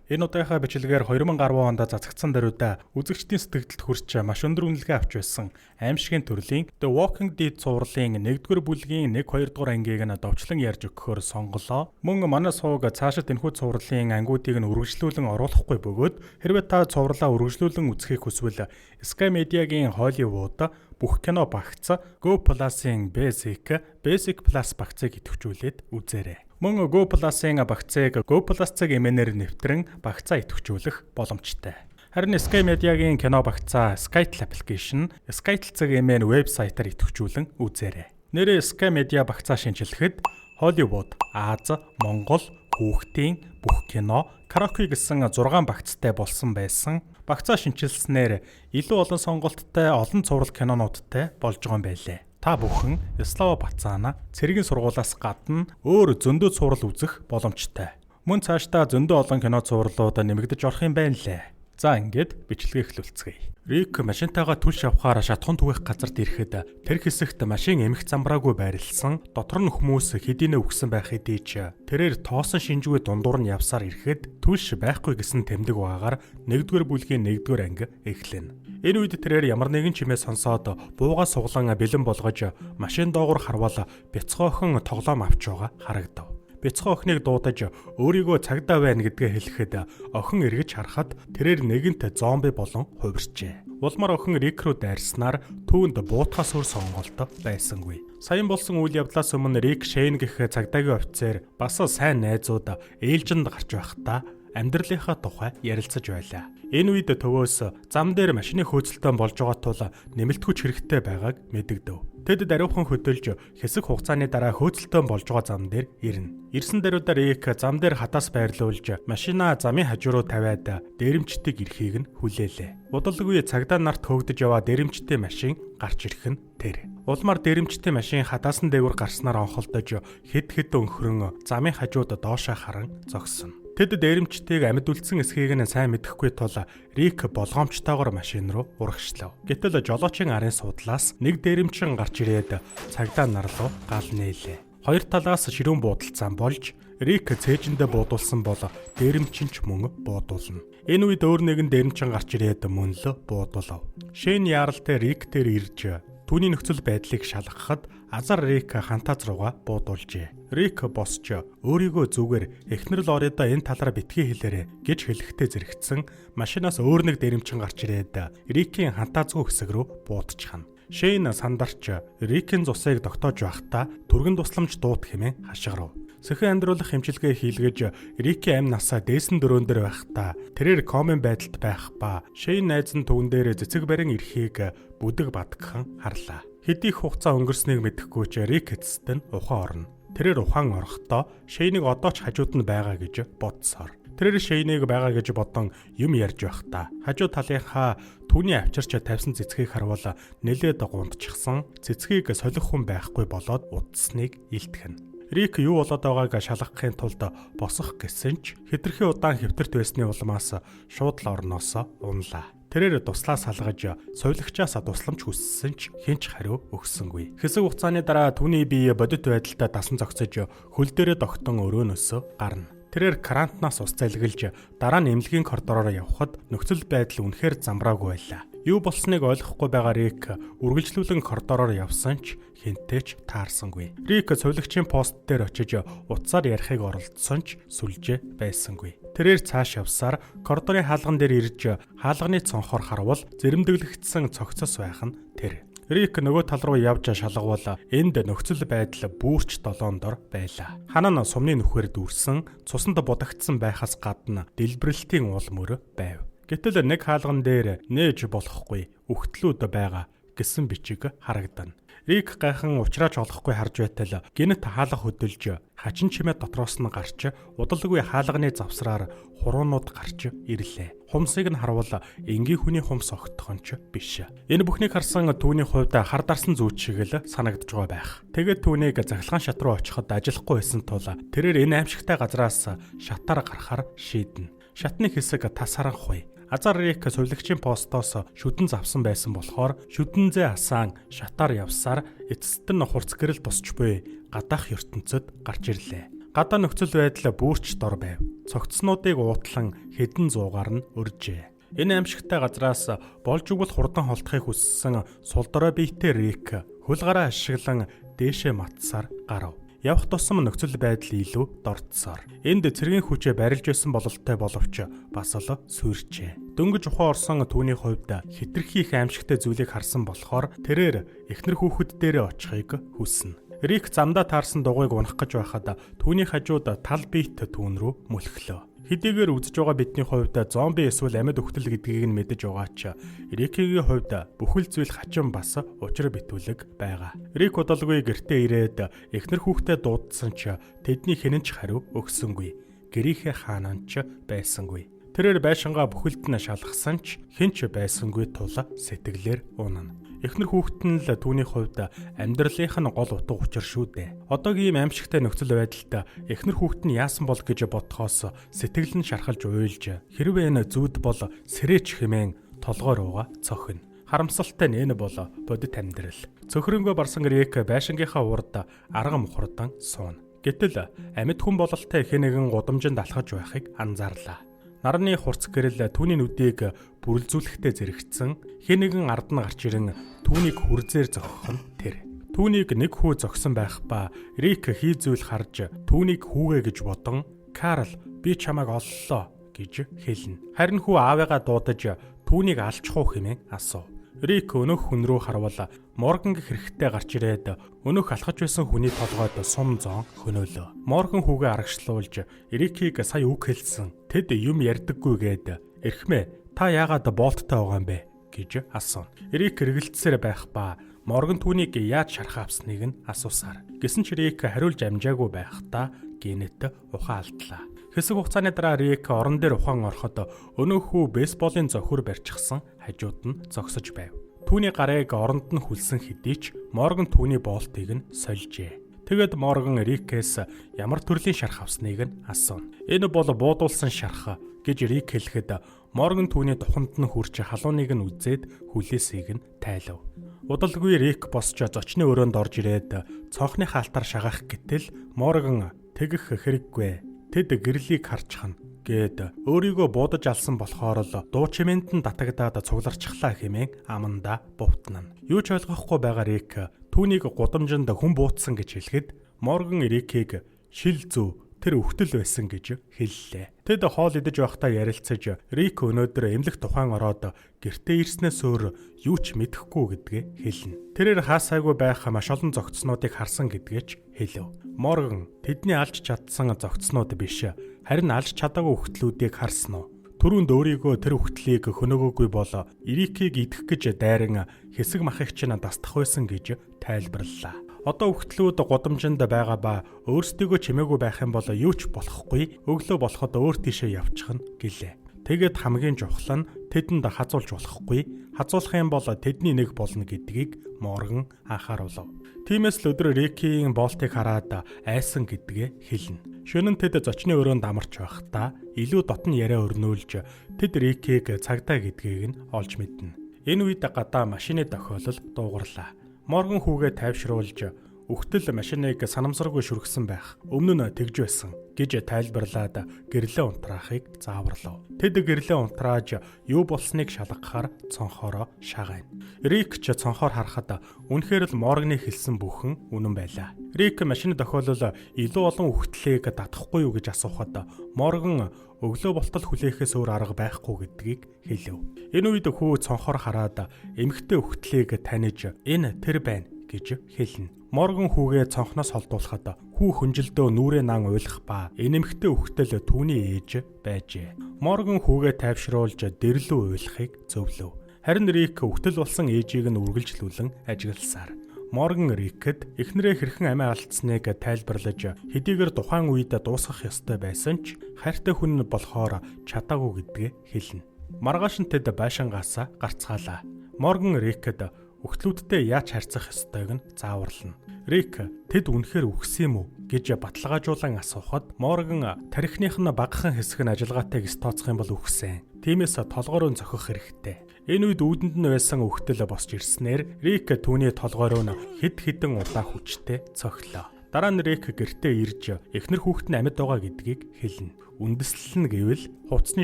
Энэ удаагийнхаа бичлэгээр 2010 онд цацагдсан даруйда үзэгчдийн сэтгэгдэлд хүрч маш өндөр үнэлгээ авч байсан аймшгийн төрлийн The Walking Dead цувралын 1-р бүлгийн 1, 2 дугаар ангийг нь довчлон ярьж өгөхөөр сонголоо. Мөн манай суваг цаашид энэхүү цувралын ангиудыг нь үргэлжлүүлэн оруулахгүй бөгөөд хэрвээ та цувралаа үргэлжлүүлэн үзэхийг хүсвэл Sky Media-гийн Hollywood бүх кино багц, Go Plus-ын Basic, Basic Plus багцыг идэвхжүүлээд үзээрэй. Мөн Go Plus-ын багцыг Go Plus цаг MN-ээр нэвтрэн багцаа идэвхжүүлэх боломжтой. Харин Sky Media-гийн кино багцаа Skytel application, Skytel цаг MN вебсайтаар идэвхжүүлэн үзээрэй. Нэрээ Sky Media багцаа шинэчлэхэд Hollywood, Ази, Монгол, хүүхдийн бүх кино, караоке гэсэн 6 багцтай болсон байсан. Багцаа шинэчилснээр илүү олон сонголттой, олон цуврал кинонуудтай болж байгаа юм байлээ. Та бүхэн Слава Пацана, цэргийн сургуулиас гадна өөр зөндөө цуврал үзэх боломжтой. Мөн цаашдаа зөндөө олон кино цувралууд нэмэгдэж орох юм байна лээ. За, ингээд бичлэгээ эхлүүлцгээе. Рик машинтайгаа түлш авахаар шатахуун түгээх газарт ирэхэд тэр хэсэгт машин эмх замбраагүй байрлалсан, дотор нь хүмүүс хэдийнэ үхсэн байх хэдий ч тэрээр тоосон шинжгүй дундуур нь явсаар ирэхэд түлш байхгүй гэсэн тэмдэг байгаагаар 1-р бүлгийн 1-р анги эхлэнэ. Энэ үед тэрээр ямар нэгэн чимээ сонсоод буугаа суглан бэлэн болгож машин доогуур харвал бяцхан охин тоглоом авч байгаа харагдав. Бяцхан охиныг дуудаж өөрийгөө цагдаа байна гэдгээ хэлэхэд охин эргэж харахад тэрээр нэгэнт зомби болон хувирчээ. Улмаар охин Рик рүү дайрснаар түүнд буутахаас өөр сонголт байсангүй. Саяхан болсон үйл явдлаас өмнө Рик, Шейн гэх цагдаагийн офицер, бас сайн найзууд ээлжинд гарч байхдаа амьдралынхаа тухай ярилцаж байлаа. Энэ үед төвөөс зам дээр машины хөөцөлтөөн болж байгаа тул нэмэлт хүч хэрэгтэй байгааг мэдэгдэв. Тэд даруйхан хөдөлж хэсэг хугацааны дараа хөөцөлтөөн болж байгаа зам дээр ирнэ. Ирсэн даруйдаа Рик зам дээр хадаас байрлуулж машинаа замын хажуу руу тавиад дээрэмчдийг ирэхийг нь хүлээлээ. Удалгүй цагдаа нарт хөөгдөж яваа дээрэмчдийн машин гарч ирэх нь тэр. Улмаар дээрэмчдийн машин хадаасан дээгүүр гарснаар онхолдож хэд хэд өнхрөн замын хажууд доошоо харан зогсно. Тэд дээрэмчдийг амьд үлдсэн эсхийг нь сайн мэдэхгүй тул Рик болгоомжтойгоор машин руу урагшлав. Гэтэл жолоочийн арын суудлаас нэг дээрэмчин гарч ирээд цагдаа нар руу гал нээлээ. Хоёр талаас ширүүн буудалцаан болж Рик цээжиндээ буудулсан бол дээрэмчин ч мөн буудулна. Энэ үед өөр нэгэн дээрэмчин гарч ирээд мөн л буудулав. Шейн яаралтай Рик дээр ирж түүний нөхцөл байдлыг шалгахад азар Рик хантааз руугаа буудулжээ. Рик босч өөрийгөө зүгээр эхнэр Лоридо энэ талаар битгий хэлээрэ гэж хэлэхдээ зэрэгцсэн машинаас өөр нэг дээрэмчин гарч ирээд Рикийн хантаазгүй хэсэг рүү буудчихна. Шейн сандарч Рикийн цусыг тогтоож байхдаа түргэн тусламж дуут хэмээн хашгирав. Сэхэн амьдруулах эмчилгээ хийлгэж Рики амь насаа дээсэн дөрөөн дээр байхдаа тэрээр комын байдалд байх ба Шейн найз нь түүн дээр цэцэг барин ирэхийг бүдэг бадагхан харлаа. Хэдий их хугацаа өнгөрснийг мэдэхгүй ч Рик эцэст нь ухаан орно. Тэрээр ухаан орохдоо Шейнийг одоо ч хажууд нь байгаа гэж бодсоор. Тэрээр Шейнийг байгаа гэж бодон юм ярьж байхдаа хажуу талынхаа түүний авчирч тавьсан цэцгийг харвал нэлээд гундчихсан, цэцгийг солих хүн байхгүй болоод утасныг илтгэнэ. Рик юу болоод байгааг шалгахын тулд босох гэсэн ч хэтэрхий удаан хэвтэрт байсны улмаас шууд л орноосоо унлаа. Тэрээр туслаа салгаж сувилагчаас тусламж хүссэн ч хэн ч хариу өгсөнгүй. Хэсэг хугацааны дараа түүний бие бодит байдалтай дасан зогсож хөл дээрээ тогтон өрөөнөөсөө гарна. Тэрээр карантинаас ус залгилж дараа нь эмнэлгийн коридороор явхад нөхцөл байдал үнэхээр замбраагүй байлаа. Юу болсныг ойлгохгүй байгаа Рик үргэлжлүүлэн коридороор явсан ч хэнтэй ч таарсангүй. Рик сувилагчийн пост дээр очиж утсаар ярихыг оролдсон ч сүлжээ байсангүй. Тэрээр цааш явсаар коридорын хаалган дээр ирж хаалганы цонхоор харвал зэрэмдэглэгдсэн цогцос байх нь тэр. Рик нөгөө тал руу явж шалгавал энд нөхцөл байдал бүрч долоон дор байлаа. Ханаа нь сумны нүхээр дүүрсэн, цусанд будагдсан байхаас гадна дэлбэрэлтийн уул мөр байв. Гэтэл нэг хаалган дээр нээж болохгүй, үхтлүүд байгаа гэсэн бичиг харагдана. Рик гайхан уучраач олохгүй харж байтал гэнэт хаалга хөдөлж хачин чимээ дотроос нь гарч удалгүй хаалганы завсраар хуруунууд гарч ирлээ. Хумсыг нь харвал энгийн хүний хумс огтхон ч биш. Энэ бүхнийг харсан түүний хувьд хар дарсан зүйч шиг л санагдаж байгаа байх. Тэгээд түүнийг цахилгаан шат руу очиход ажиллахгүй байсан тул тэрээр энэ аймшигтай газраас шатаар гарахаар шийднэ. Шатны хэсэг тас харанхуй. Азар Рик сувилагчийн постоос шүдэн завсан байсан болохоор шүдэнзээ асаан шатаар явсаар эцэст нь хурц гэрэл тусч буй гадаах ертөнцөд гарч ирлээ. Гадаа нөхцөл байдал бүрч дор байв. Цогцснуудыг уутлан хэдэн зуугаар нь өржээ. Энэ аимшигтай газраас болж өгвөл хурдан холдохыг хүссэн сул дорой биетэй Рик хөл гараа ашиглан дээшээ матсаар гарав. Явах тусам нөхцөл байдал илүү дордсоор. Энд цэргийн хүчээ барилж байсан бололтой боловч бас л сүйрчээ. Дөнгөж ухаан орсон түүний хувьд хэтэрхий их аимшигтай зүйлийг харсан болохоор тэрээр эхнэр хүүхэд дээрээ очихыг хүснэ. Рик замдаа таарсан дугуйг унах гэж байхад түүний хажууд тал биет түүн рүү мөлхлөө. Хэдийгээр үзэж байгаа бидний хувьд зомби эсвэл амьд үхтэл гэдгийг нь мэдэж байгаа ч Рикигийн хувьд бүхэл зүйл хачин бас учир битүүлэг байгаа. Рик удалгүй гэртээ ирээд эхнэр хүүхдээ дуудсан ч тэдний хэн ч хариу өгсөнгүй. Гэрийнхээ хаанаа ч байсангүй. Тэрээр байшингаа бүхэлд нь шалгасан ч хэн ч байсангүй тул сэтгэлээр унана. Эхнэр хүүхэд нь л түүний хувьд амьдралынх нь гол утга учир шүү дээ. Одоогийн ийм аимшигтай нөхцөл байдалд эхнэр хүүхэд нь яасан бол гэж бодхоос сэтгэл нь шархалж уйлж хэрвээ энэ зүүд бол сэрээч хэмээн толгой руугаа цохино. Харамсалтай нь энэ бол бодит амьдрал. Цөхрөнгөө барсан Рик байшингийнхаа урд арга мухардан сууна. Гэтэл амьд хүн бололтой хэн нэгэн гудамжинд алхаж байхыг анзаарлаа. Нарны хурц гэрэл түүний нүдийг бүрэлзүүлэхдээ зэрэгцсэн хэн нэгэн ард нь гарч ирэн түүнийг хүрзээр зогсох нь тэр. Түүнийг нэг хүү зогсон байх ба Рик хий зүйл харж түүнийг хүүгээ гэж бодон "Карл, би чамайг оллоо" гэж хэлнэ. Харин хүү аавыгаа дуудаж түүнийг алчих уу хэмээн асуув. Рик өнөөх хүн рүү харвал Морган гэх хэрэгтэй гарч ирээд өнөөх алхаж байсан хүний толгойд сум зоон хөнөөлөө. Морган хүүгээ арагшлуулж Рикийг сая үг хэлсэн. Тэд юм ярьдаггүй гээд "Эрхмээ, та яагаад болттой байгаа юм бэ?" гэж асууна. Рик эргэлзсээр байх ба Морган түүнийг яаж шархаа авсныг нь асуусаар. Гэсэн ч Рик хариулж амжаагүй байхдаа гинэт ухаан алдлаа. Хэсэг хугацааны дараа Рик орон дээр ухаан ороход өнөөх хүү бейсболын зохиур барьчихсан хажууд нь зогсож байв. Түүний гарыг оронд нь хүлсэн хэдий ч Морган түүний болтыг нь сольжээ. Тэгээд Морган Рикээс ямар төрлийн шарх авсныг нь асууна. Энэ бол буудуулсан шарх гэж Рик хэлэхэд Морган түүний духанд нь хүрч халууныг нь үзээд хүлээсийг нь тайлав. Удалгүй Рик босч зочны өрөөнд орж ирээд цонхны хаалтаар шагаах гэтэл Морган тэгэх хэрэггүй. Тэд гэрлийг харчихна гээд өөрийгөө буудаж алсан болохоор л дуу чимээнд нь татагдаад цугларчихлаа хэмээн амандаа бувтнана. Юу ч ойлгохгүй байгаа Рик түүнийг гудамжинд хүн буутсан гэж хэлэхэд Морган Рикийг шил зүү тэр үхтэл байсан гэж хэллээ. Тэд хоол идэж байхдаа ярилцаж Рик өнөөдөр эмнэлэгт ухаан ороод гэртээ ирснээс өөр юу ч мэдэхгүй гэдгээ хэлнэ. Тэрээр хаасайгүй байх маш олон зогцснуудыг харсан гэдгээ ч хэлэв. Морган тэдний алж чадсан зогцснууд биш харин алж чадаагүй үхтлүүдийг харсан уу? Түрүүнд өөрийгөө тэр үхтлийг хөнөөгөөгүй бол Рикийг идэх гэж дайран хэсэг махыг чинь дастах байсан гэж тайлбарллаа. Одоо үхтлүүд гудамжинд байгаа ба өөрсдийгөө чимээгүй байх юм бол юу ч болохгүй. Өглөө болоход өөр тийшээ явчихна гэлээ. Тэгээд хамгийн чухал нь тэдэнд хазуулж болохгүй. Хазуулах юм бол тэдний нэг болно гэдгийг Морган анхааруулв. Тиймээс л өдөр Рикийн болтыг хараад айсан гэдгээ хэлнэ. Шөнө нь тэд зочны өрөөнд амарч байхдаа илүү дотн яриа өрнүүлж тэд Рикийг цагдаа гэдгийг нь олж мэднэ. Энэ үед гадаа машины тохиолол дуугарлаа. Морган хүүгээ тайвшруулж үхтэл машиныг санамсаргүй шүргсэн байх. Өмнө нь тэгж байсан гэж тайлбарлаад гэрлээ унтраахыг зааварлав. Тэд гэрлээ унтрааж юу болсныг шалгахаар цонхоороо шагайна. Рик ч цонхоор харахад үнэхээр л Морганы хэлсэн бүхэн үнэн байлаа. Рик машины тохиолдол илүү олон үхтлийг татахгүй юу гэж асуухад Морган өглөө болтол хүлээхээс өөр арга байхгүй гэдгийг хэлэв. Энэ үед хүү цонхоор хараад эмэгтэй үхтлийг таних энэ тэр байна гэж хэлнэ. Морган хүүгээ цонхноос холдуулахад хүү хөнжилдөө нүрээ наан уйлах ба энэ эмэгтэй үхтэл түүний ээж байжээ. Морган хүүгээ тайвшруулж дэрлүү уйлахыг зөвлөв. Харин Рик үхтэл болсон ээжийг нь үргэлжлүүлэн ажигласаар. Морган Рикэд эхнэрээ хэрхэн амиа алдсныг тайлбарлаж хэдийгээр тухайн үед дуусгах ёстой байсан ч хайртай хүн нь болохоор чадаагүй гэдгээ хэлнэ. Маргааш нь тэд байшингаасаа гарцгаалаа. Морган Рикэд үхтлүүдтэй яаж харьцах ёстойг нь зааварлана. Рик тэд үнэхээр үхсэн юм уу гэж баталгаажуулан асуухад Морган тархиных нь багахан хэсэг нь ажиллагаатай гэж тооцох юм бол үхсэн. Тиймээс толгой руу зохих хэрэгтэй. Энэ үед үүдэнд нь байсан үхтэл босч ирснээр Рик түүний толгой руу хэд хэдэн удаа хүчтэй цохилоо. Дараа нь Рик гэртээ ирж эхнэр хүүхэд нь амьд байгаа гэдгийг хэлнэ. Үндэслэл нь гэвэл хувцсны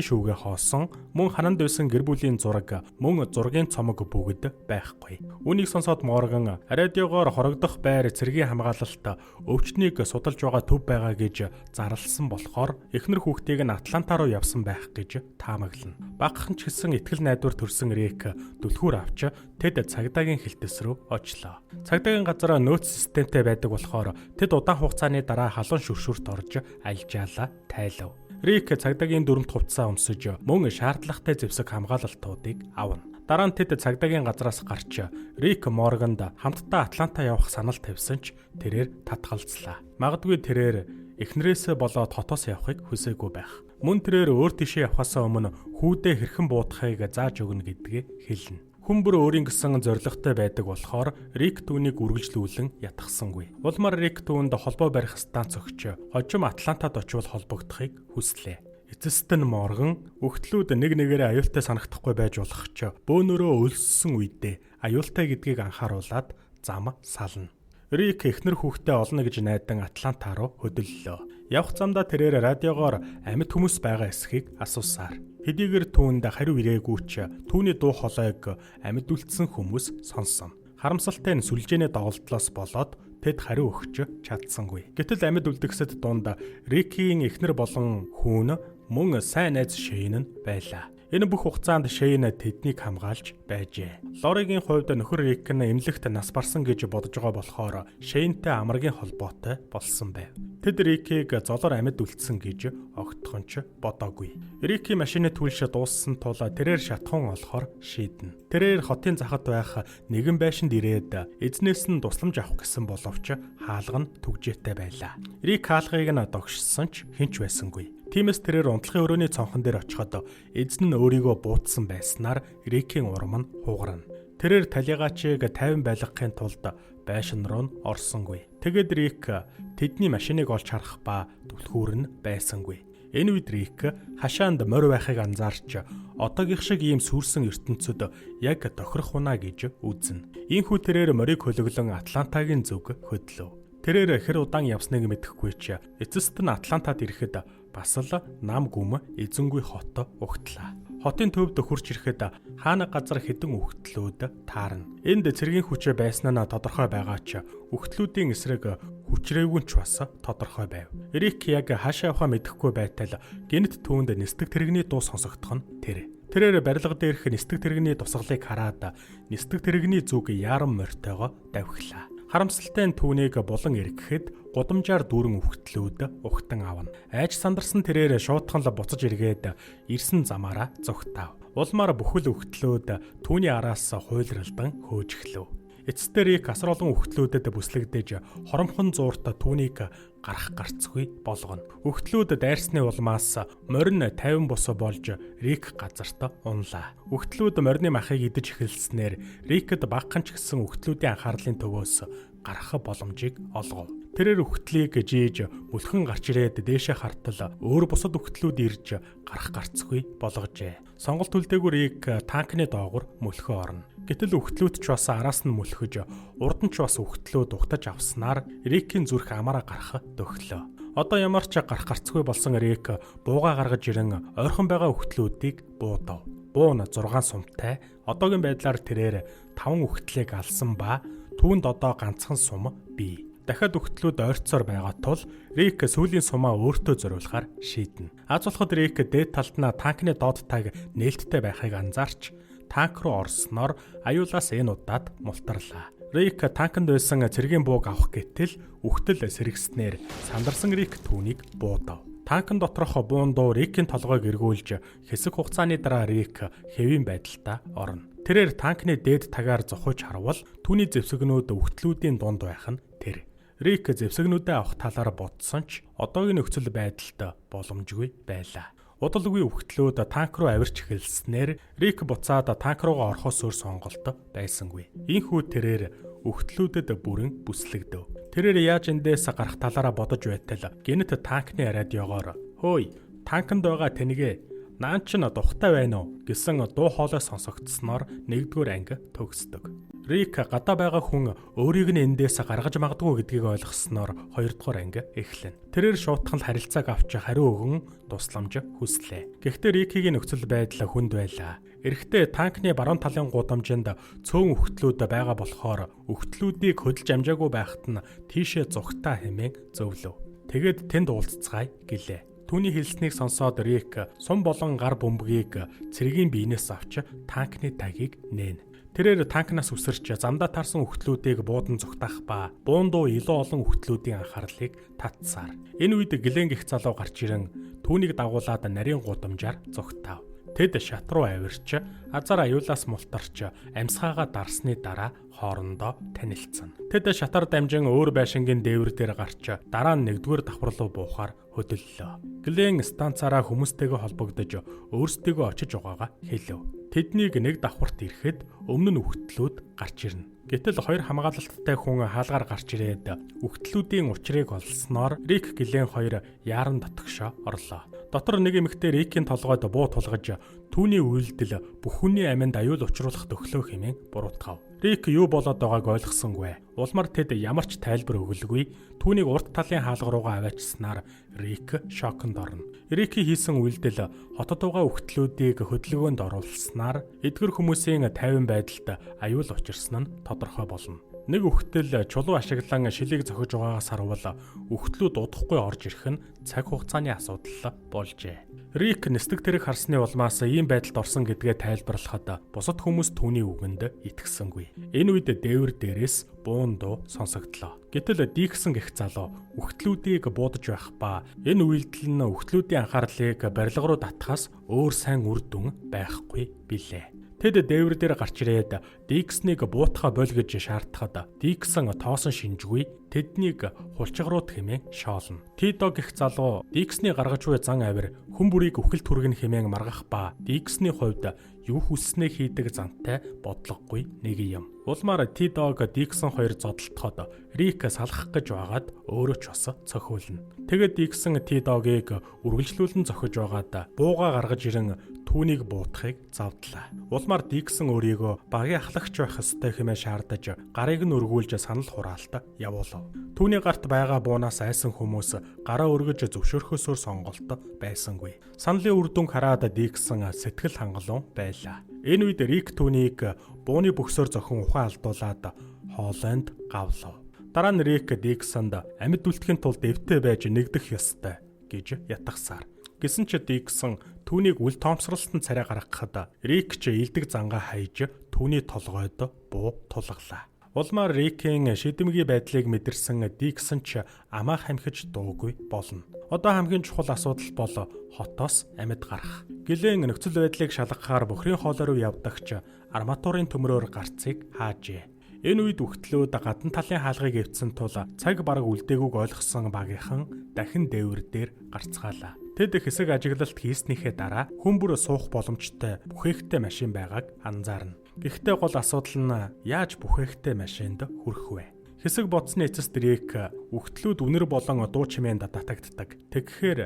шүүгээ хоосон, мөн хананд байсан гэр бүлийн зураг, мөн зургийн цомог бүгд байхгүй. Үүнийг сонсоод Морган радиогоор хорогдох байр цэргийн хамгаалалт өвчнийг судалж байгаа төв байгаа гэж зарласан болохоор эхнэр хүүхдийг нь Атланта руу явсан байх гэж таамаглана. Багахан ч гэсэн итгэл найдвар төрсөн Рик түлхүүр авч тэд цагдаагийн хэлтэс рүү очлоо. Цагдаагийн газар нөөц системтэй байдаг болохоор тэд удаан хугацааны дараа халуун шүршүрт орж алжаалаа тайлав. Рик цагдаагийн дүрмт хувцсаа өмсөж мөн шаардлагатай зэвсэг хамгаалалтуудыг авна. Дараа нь тэд цагдаагийн газраас гарч Рик Морганд хамтдаа Атланта явах санал тавьсан ч тэрээр татгалзлаа. Магадгүй тэрээр эхнэрээсээ болоод хотоос явахыг хүсээгүй байх. Мөн тэрээр өөр тийшээ явхаасаа өмнө хүүдээ хэрхэн буудахыг зааж өгнө гэдгээ хэлнэ. Хүн бүр өөрийн гэсэн зорилготой байдаг болохоор Рик түүнийг үргэлжлүүлэн ятгахсангүй. Улмаар Рик түүнд холбоо барих станц өгч хожим Атлантад очивол холбогдохыг хүслээ. Эцэст нь Морган өгтлүүд нэг нэгээрээ аюултай санагдахгүй байж болох ч бөөнөрөө өлссөн үедээ аюултай гэдгийг анхааруулад зам сална. Рик эхнэр хүүхдээ олно гэж найдан Атланта руу хөдөллөө. Явх замдаа тэрээр радиогоор амьд хүмүүс байгаа эсхийг асуусаар. Хэдийгээр түүнд хариу ирээгүй ч түүний дуу хоолойг амьд үлдсэн хүмүүс сонссон. Харамсалтай нь сүлжээний доголдлоос болоод тэд хариу өгч чадсангүй. Гэтэл амьд үлдгэсэд дунд Рикийн эхнэр болон хүүн мөн сайн найз Шейн нь байлаа. Энэ бүх хугацаанд Шейн тэднийг хамгаалж байжээ. Лоригийн хувьд нөхөр Рик нь эмнэлэгт нас барсан гэж бодож байгаа болохоор Шейнтэй амаргийн холбоотой болсон байв. Тэд Рикийг золоор амьд үлдсэн гэж огтхон ч бодоогүй. Рикийн машины түлш дууссан тул тэрээр шатхуун олохоор шийднэ. Тэрээр хотын захад байх нэгэн байшинд ирээд эзнээс нь тусламж авах гэсэн боловч хаалга нь түгжээтэй байлаа. Рик хаалгыг нь догшсон ч хэн ч байсангүй. Тиймээс тэрээр унтлахын өрөөний цонхон дээр очиход эзэн нь өөрийгөө буутсан байснаар Рикийн урам нь хугарна. Тэрээр талигаачийг тайван байлгахын тулд байшин руу нь орсонгүй. Тэгээд Рик тэдний машиныг олж харах ба түлхүүр нь байсангүй. Энэ үед Рик хашаанд морь байхыг анзаарч одоогийнх шиг ийм сүрсэн ертөнцид яг тохирох унаа гэж үзнэ. Ийхүү тэрээр морийг хөлөглөн Атлантагийн зүг хөдлөв. Тэрээр хэр удаан явсныг мэдэхгүй ч эцэст нь Атлантад ирэхэд бас л нам гүм эзэнгүй хот угтлаа. Хотын төвд хурж ирэхэд хаана газар хэдэн үхтлүүд таарна. Энд цэргийн хүчээ байсан нь тодорхой байгаа ч үхтлүүдийн эсрэг хүчрээгүй ч бас тодорхой байв. Рик яг хаашаа явахаа мэдэхгүй байтал гэнэт түүнд нисдэг тэрэгний дуу сонсогдох нь тэр. Тэрээр барилга дээрх нисдэг тэрэгний дусгалыг хараад нисдэг тэрэгний зүг яаран морьтойгоо давхилаа. Харамсалтай нь түүнийг булан эргэхэд гудамжаар дүүрэн үхтлүүд ухтан авна. Айж сандарсан тэрээр шуутхан л буцаж эргээд ирсэн замаараа зүгтаав. Улмаар бүхэл үхтлүүд түүний араас хуйлралдан хөөж эхлэв. Эцэстээ Рик асар олон үхтлүүдэд бүслэгдэж хоромхон зуурт түүнийг гарах гарцгүй болгоно. Үхтлүүд дайрсны улмаас морин 50 бус болж Рик газарт унлаа. Үхтлүүд морины махыг идэж эхэлснээр Рикэд багахан ч гэсэн үхтлүүдийн анхаарлын төвөөс гарах боломжийг олгов. Тэрээр үхтлийг жийж мөлхөн гарч ирээд дээшээ хартал өөр бусад үхтлүүд ирж гарах гарцгүй болгожээ. Сонголт үлдээгүй Рик танкны доогуур мөлхөө орно. Гэтэл үхтлүүд ч бас араас нь мөлхөж, урд нь ч бас үхтлүүд ухтаж авснаар Рикийн зүрх амаараа гарах дөхлөө. Одоо ямар ч гарах гарцгүй болсон Рик буугаа гаргаж ирэн ойрхон байгаа үхтлүүдийг буудав. Буу нь 6 сумтай. Одоогийн байдлаар тэрээр 5 үхтлийг алсан ба түүнд одоо ганцхан сум бий. Дахиад үхтлүүд ойрцоор байгаа тул Рик сүүлийн сумаа өөртөө зориулахар шийднэ. Аз болоход Рик дээд талд нь танкны доод таг нээлттэй байхыг анзаарч танк руу орсноор аюулаас энэ удаад мултарлаа. Рик танканд байсан цэргийн бууг авах гэтэл үхтэл сэргэснээр сандарсан Рик түүнийг буудав. Танкан доторх буун дуу Рикийн толгойг эргүүлж хэсэг хугацааны дараа Рик хэвийн байдалтай орно. Тэрээр танкны дээд тагаар зохиож харвал түүний зэвсэгнүүд үхтлүүдийн дунд байх нь тэр. Рик зэвсэгнүүдээ авах талаар бодсон ч одоогийн нөхцөл байдалд боломжгүй байлаа. Удалгүй үхтлүүд танк руу авирч эхэлснээр Рик буцаад танк руугаа орохоос өөр сонголт байсангүй. Ийхүү тэрээр үхтлүүдэд бүрэн бүслэгдэв. Тэрээр яаж эндээс гарах талаараа бодож байтал гэнэт танкны радиогоор "Хөөй, танканд байгаа тэнийгээ наан ч тухтай байна уу?" гэсэн дуу хоолой сонсогдсноор нэгдүгээр анги төгсдөг. Рик гадаа байгаа хүн өөрийг нь эндээс гаргаж магадгүй гэдгийг ойлгосноор 2 дугаар анги эхлэнэ. Тэрээр шуутхан харилцааг авч хариу өгөн тусламж хүслээ. Гэхдээ Рикигийн нөхцөл байдал хүнд байлаа. Эрэхтэй танкны баруун талын гудамжинд цөөн үхтлүүд байгаа болохоор үхтлүүдийг хөдөлж амжаагүй байхад нь тийшээ зугтаа хэмээн зөвлөв. Тэгээд тэнд уулзцгаая гэлээ. Түүний хэлснийг сонсоод Рик сум болон гар бөмбөгийг цэргийн биенээс авч танкны тагийг нээн. Тэрээр танкнаас үсэрч замдаа таарсан үхтлүүдийг буудан зугтаах ба буун дуу илүү олон үхтлүүдийн анхаарлыг татсаар. Энэ үед Глен гих залуу гарч ирэн түүнийг дагуулад нарийн гудамжаар зугтаав. Тэд шат руу авирч азар аюулаас мултарч амьсгаагаа дарсны дараа хоорондоо танилцсан. Тэд шатар дамжин өөр байшингийн дээвэр дээр гарч дараа нь нэгдүгээр давхар руу буухаар хөдөллөө. Глен станцаараа хүмүүстэйгээ холбогдож өөрсдийгөө очиж угаагаа хэлв. Тэднийг нэг давхарт ирэхэд өмнө нь үхтлүүд гарч ирнэ. Гэтэл хоёр хамгаалалттай хүн хаалгаар гарч ирээд үхтлүүдийн учрыг олсноор Рик Глен хоёр яаран дотгошоо орлоо. Дотор нэг эмэгтэй Рикийн толгойд буу тулгаж түүний үйлдэл бүх хүний аминд аюул учруулах төхлөө хэмээн буруутгав. Рик юу болоод байгааг ойлгосонгүй. Улмаар тэд ямар ч тайлбар өгөлгүй. Түүнийг урд талын хаалга руугаа аваачснаар Рик шоконд орно. Рики хийсэн үйлдэл хотод байгаа үхтлүүдийг хөдөлгөөнд оруулснаар эдгэр хүмүүсийн тайван байдалд аюул учирсан нь тодорхой болно. Нэг үхтэл чулуу ашиглан шилийг зохиж байгаагаас харуул үхтлүүд удахгүй орж ирэх нь цаг хугацааны асуудал болжээ. Рик нисдэг тэрэг харсны улмаас ийм байдалд орсон гэдгээ тайлбарлахад бусад хүмүүс түүний үгэнд итгэсэнгүй. Энэ үед дээвэр дээрээс буун дуу сонсогдлоо. Гэтэл Диксон гэх залуу үхтлүүдийг буудаж байх ба энэ үйлдэл нь үхтлүүдийн анхаарлыг барилга руу татхаас өөр сайн үр дүн байхгүй билээ. Тэд дээвэр дээр гарч ирээд Дикснийг буутахаа боль гэж шаардахад Диксон тоосон шинжгүй тэднийг хулчгрууд хэмээн шоолно. Тидо гэх залуу Диксний гаргаж буй зан авир хүн бүрийг үхэлд хүргэнэ хэмээн маргах ба Диксний хувьд юу хүсснээ хийдэг зантай бодлогогүй нэг юм. Улмаар Тидог Диксон хоёр зодолдоход Рик салгах гэж байгаад өөрөө ч бас цохиулна. Тэгээд Диксон Тидогийг үргэлжлүүлэн зохиж байгаад бууга гаргаж ирэн түүнийг буутахыг завдлаа. Улмаар Диксон өөрийгөө багийн ахлагч байх ёстой хэмээн шаардаж гарыг нь өргүүлж санал хураалт явуулав. Түүний гарт байгаа буунаас айсан хүмүүс гараа өргөж зөвшөөрөхөөсөөр сонголт байсангүй. Саналын үр дүнг хараад Диксон сэтгэл хангалуун байлаа. Энэ үед Рик түүнийг бууны бөхсөөр зохин ухаан алдуулаад хоолойнд гавлав. Дараа нь Рик Диксонд амьд үлдэхин тулд эвтэй байж нэгдэх ёстой гэж ятгасаар. Гэсэн чи Диксон түүнийг үл тоомсролтон царай гаргахад Рик ч илдэг зангаа хайж түүний толгойд буу тулгалаа. Улмаар Рикийн шидэмгий байдлыг мэдэрсэн Диксон ч амаа хамхиж дуугүй болно. Одоо хамгийн чухал асуудал бол хотоос амьд гарах. Гэлэн нөхцөл байдлыг шалгахаар бохирын хоолой руу явдагч арматурын төмрөөр гарцыг хаажээ. Энэ үед үхтлүүд гадна талын хаалгыг эвдсэн тул цаг бараг үлдээгүйг ойлгосон багийнхан дахин дээвэр дээр гарцгаалаа. Тэд хэсэг ажиглалт хийснийхээ дараа хүн бүр суух боломжтой бүхээхтэй машин байгааг анзаарна. Гэхдээ гол асуудал нь яаж бүхээхтэй машинд хүрэх вэ? Хэсэг бодсны эцэст Рик үхтлүүд үнэр болон дуу чимээнд татагддаг. Тэгэхээр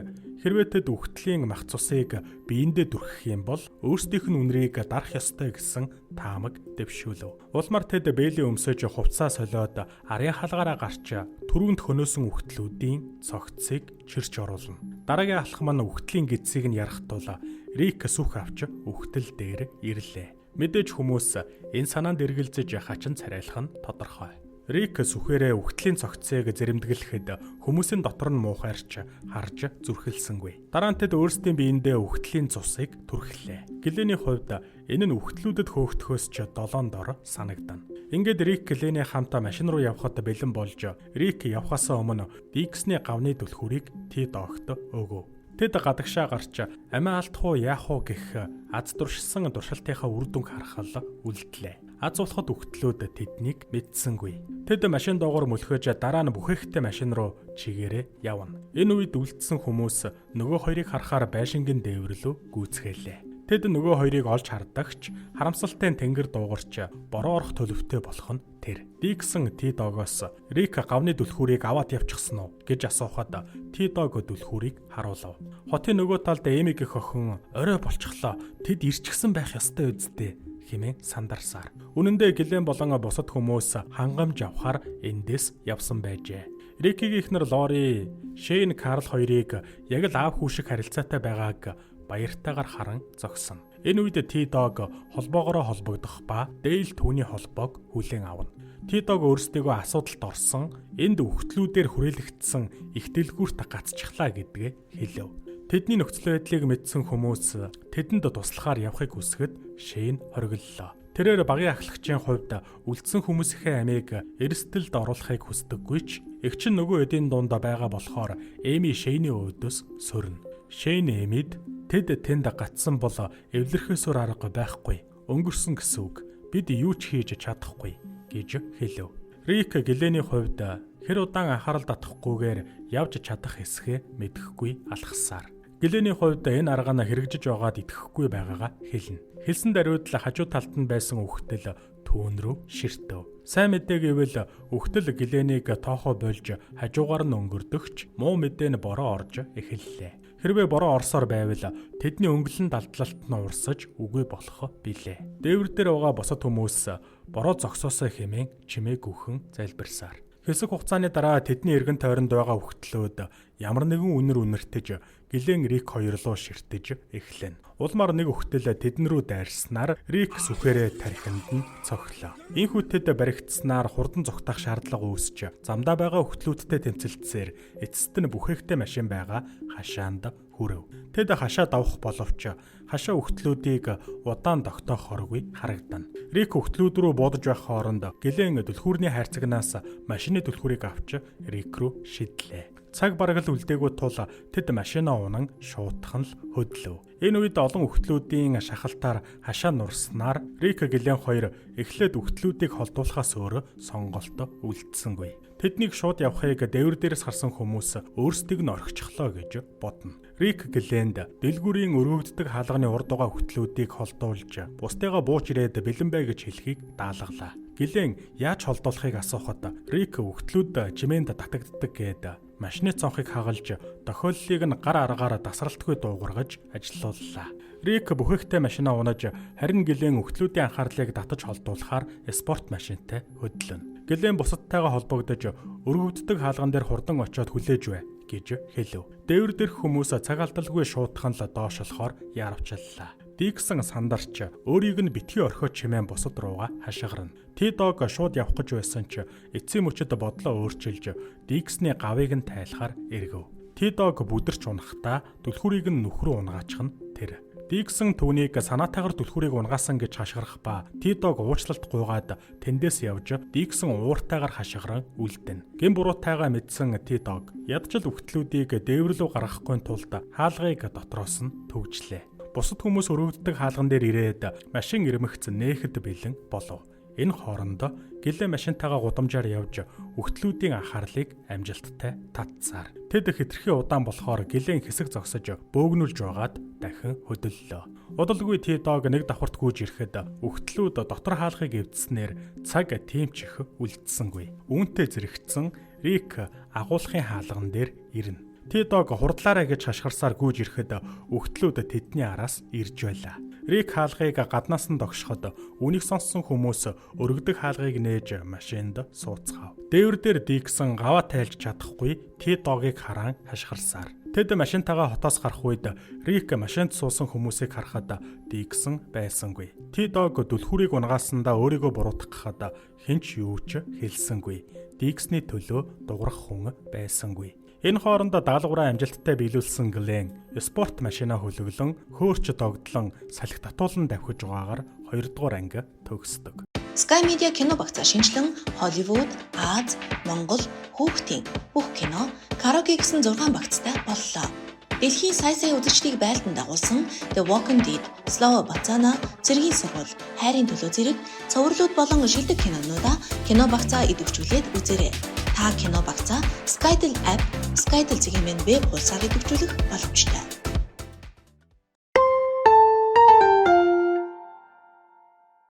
хэрвээ тэд үхтлийн мах цусыг биендээ дүрхэх юм бол өөрсдийнх нь үнэрийг дарах ёстой гэсэн таамаг дэвшүүлв. Улмаар тэд бэлийн өмсөж хувцаа солиод арын хаалгаараа гарч түрүүнд хөнөөсөн үхтлүүдийн цогцыг чирч оруулна. Дараагийн алхам нь үхтлийн гидсийг нь ярах тул Рик сүх авч үхтэл дээр ирлээ. Мэдээж хүмүүс энэ санаанд эргэлзэж хачин царайлах нь тодорхой. Рик сүхээрээ үхтлийн цогцыг зэрэмдэглэхэд хүмүүсийн дотор нь муухайрч харж зүрхэлсэнгүй. Дараа нь тэд өөрсдийн биендээ үхтлийн цусыг түрхлээ. Гэлэний хувьд энэ нь үхтлүүдэд хөөгдөхөөс ч долоон дор санагдана. Ингээд Рик Гэлэний хамт машин руу явхад бэлэн болж Рик явхаасаа өмнө Диксний гавны түлхүүрийг Ти-догт өгөв. Тэд гадагшаа гарч амиа алдах уу яах уу гэх аз туршсан туршилтынхаа үр дүнг харахал үлдлээ. Аз болоход үхтлүүд тэднийг мэдсэнгүй. Тэд машин доогоор мөлхөөж дараа нь бүхээхтэй машин руу чигээрээ явна. Энэ үед үлдсэн хүмүүс нөгөө хоёрыг харахаар байшингийн дээвэр лүү гүйцгээлээ. Тэд нөгөө хоёрыг олж хардагч харамсалтай нь тэнгэр дуугарч бороо орох төлөвтэй болох нь тэр. Диксон Ти-догоос Рик гавны түлхүүрийг аваад явчихсан уу гэж асуухад Ти-дог түлхүүрийг харуулав. Хотын нөгөө талд Эми гэх охин орой болчихлоо. Тэд ирчихсэн байх ёстой үсттэй хэмээн сандарсаар. Үнэн дээр Глен болон бусад хүмүүс хангамж авахар эндээс явсан байжээ. Рикигийн эхнэр Лори, Шейн, Карл хоёрыг яг л аав хүү шиг харилцаатай байгааг баяртайгаар харан зогсон. Энэ үед T-Dog холбоогоороо холбогдох ба Дейл түүний холбоог хүлээн авна. T-Dog өөрсдийгөө асуудалд орсон, энд үхтлүүдээр хүрээлэгдсэн их дэлгүүрт гацчихлаа гэдгээ хэлэв. Тэдний нөхцөл байдлыг мэдсэн хүмүүс тэдэнд туслахаар явахыг хүсэхэд Шейн хориглолоо. Тэрээр багын ахлагчийн хувьд үлдсэн хүмүүсийнхээ амийг эрсдэлд оруулахыг хүсдэггүй ч эгч нь нөгөө эдийн дунд байгаа болохоор Эми Шейний өөдөөс сөрнө. Шейн Эмид тэд тэнд гацсан бол эвлэрхээс өөр арга байхгүй. Өнгөрсөн гэсэн үг. Бид юу ч хийж чадахгүй гэж хэлэв. Рик Глений хувьд хэр удаан анхаарал татахгүйгээр явж чадах эсхээ мэдэхгүй алхасаар. Глений хувьд энэ арга нь хэрэгжиж байгаад итгэхгүй байгаагаа хэлнэ. Хэлсэн даруйд л хажуу талд нь байсан үхтэл түүн рүү ширтэв. Сайн мэдээ гэвэл үхтэл Гленийг тоохоо болж хажуугаар нь өнгөрдөгч муу мэдээ нь бороо орж эхэллээ. Хэрвээ бороо орсоор байвал тэдний өнгөлөн далдлалт нь урсаж үгүй болох билээ. Дээвэр дээр байгаа бусад хүмүүс бороо зогсоосой хэмээн чимээгүйхэн залбирсаар. Хэсэг хугацааны дараа тэдний эргэн тойронд байгаа үхтлүүд ямар нэгэн үнэр үнэртэж Глен Рик хоёр руу ширтэж эхлэнэ. Улмаар нэг үхтэл тэдэн рүү дайрснаар Рик сүхээрээ тархинд нь цохилоо. Ийнхүү тэд баригдсанаар хурдан зугтаах шаардлага үүсч замдаа байгаа үхтлүүдтэй тэмцэлдсээр эцэст нь бүхээгтэй машин байгаа хашаанд хүрэв. Тэд хашаа давах боловч хашаа үхтлүүдийг удаан тогтоохооргүй харагдана. Рик үхтлүүд рүү буудаж байх хооронд Глен түлхүүрний хайрцагнаас машины түлхүүрийг авч Рик рүү шидлээ. Цаг бараг л үлдээгүй тул тэд машинаа унан шуутхан л хөдлөв. Энэ үед олон үхтлүүдийн шахалтаар хашаа нурснаар Рик Глен хоёр эхлээд үхтлүүдийг холдуулахаас өөр сонголт үлдсэнгүй. Тэднийг шууд явахыг дээвэр дээрээс харсан хүмүүс өөрсдийг нь орхичихлоо гэж бодно. Рик Гленд дэлгүүрийн өргөгддөг хаалганы урд байгаа үхтлүүдийг холдуулж бусдыгаа бууж ирээд бэлэн бай гэж хэлхийг даалгалаа. Глен яаж холдуулахыг асуухад Рик үхтлүүд чимээнд татагддаг гээд машины цонхыг хагалж тохиоллыг нь гар аргаараа дасралтгүй дуугаргаж ажилууллаа. Рик бүхээгтэй машинаа унаж харин Глен үхтлүүдийн анхаарлыг татаж холдуулахаар спорт машинтай хөдлөнө. Глен бусадтайгаа холбогдож өргөгддөг хаалган дээр хурдан очиод хүлээж бай гэж хэлэв. Дээвэр дээрх хүмүүс цаг алдалгүй шуутхан л доошлохоор яарвчлаа. Диксон сандарч өөрийг нь битгий орхио чимээн бусад руугаа хашгирна. T-Dog шууд явах гэж байсан ч эцсийн мөчөд бодлоо өөрчилж Диксны гавыг нь тайлахаар эргэв. T-Dog бүдэрч унахдаа түлхүүрийг нь нүх рүү унгаачих нь тэр. Диксон түүнийг санаатайгаар түлхүүрийг унгаасан гэж хашгирах ба T-Dog уучлалт гуйгаад тэндээс явж Диксон ууртайгаар хашгиран үлдэнэ. Гэм буруутайгаа мэдсэн T-Dog ядчил үхтлүүдийг дээвэр рүү гаргахгүй тулд хаалгыг дотроос нь түгжлээ. Бусад хүмүүс өргөгддөг хаалган дээр ирээд машин ирмэгц нээхэд бэлэн болов. Энэ хооронд Глен машинтайгаа гудамжаар явж үхтлүүдийн анхаарлыг амжилттай татсаар. Тэд хэтэрхий удаан болохоор Глен хэсэг зогсож бөөгнүүлж байгаад дахин хөдөллөө. Удалгүй T-Dog нэг давхарт гүйж ирэхэд үхтлүүд дотор хаалгыг эвдснээр цаг тийм ч их үлдсэнгүй. Үүнтэй зэрэгцсэн Рик агуулгын хаалган дээр ирнэ. T-Dog хурдлаарай гэж хашгирсаар гүйж ирэхэд үхтлүүд тэдний араас ирж байлаа. Рик хаалгыг гаднаас нь догшоход үүнийг сонссон хүмүүс өргөдөг хаалгыг нээж машинд сууцгаав. Дээвэр дээр Диксон гаваа тайлж чадахгүй T-Dog-ыг харан хашгирсаар. Тэд машинтайгаа хотоос гарах үед Рик машинд суусан хүмүүсийг харахад Диксон байсангүй. T-Dog түлхүүрийг унгаасандаа өөрийгөө буруутгахад хэн ч юу ч хэлсэнгүй. Диксний төлөө дуграх хүн байсангүй. Энэ хооронд даалгавраа амжилттай биелүүлсэн Глен спорт машинаа хөлөглөн хөөрч догдлон салхи татуулан давхиж байгаагаар 2 дугаар анги төгсдөг. Sky Media кино багцаа шинэчлэн Холливуд, Ази, Монгол, хүүхдийн бүх кино, караоке гэсэн 6 багцтай боллоо. Дэлхийн сая сая үзэгчдийг байлдан дагуулсан The Walking Dead, Слово Пацана, Цэргийн сургууль, Хайрын төлөө зэрэг цувралууд болон шилдэг кинонуудаа кино багцаа идэвхжүүлээд үзээрэй. Та кино багцаа Skytel app, Skytel цэгийн веб хуудасаар идэвхжүүлэх боломжтой.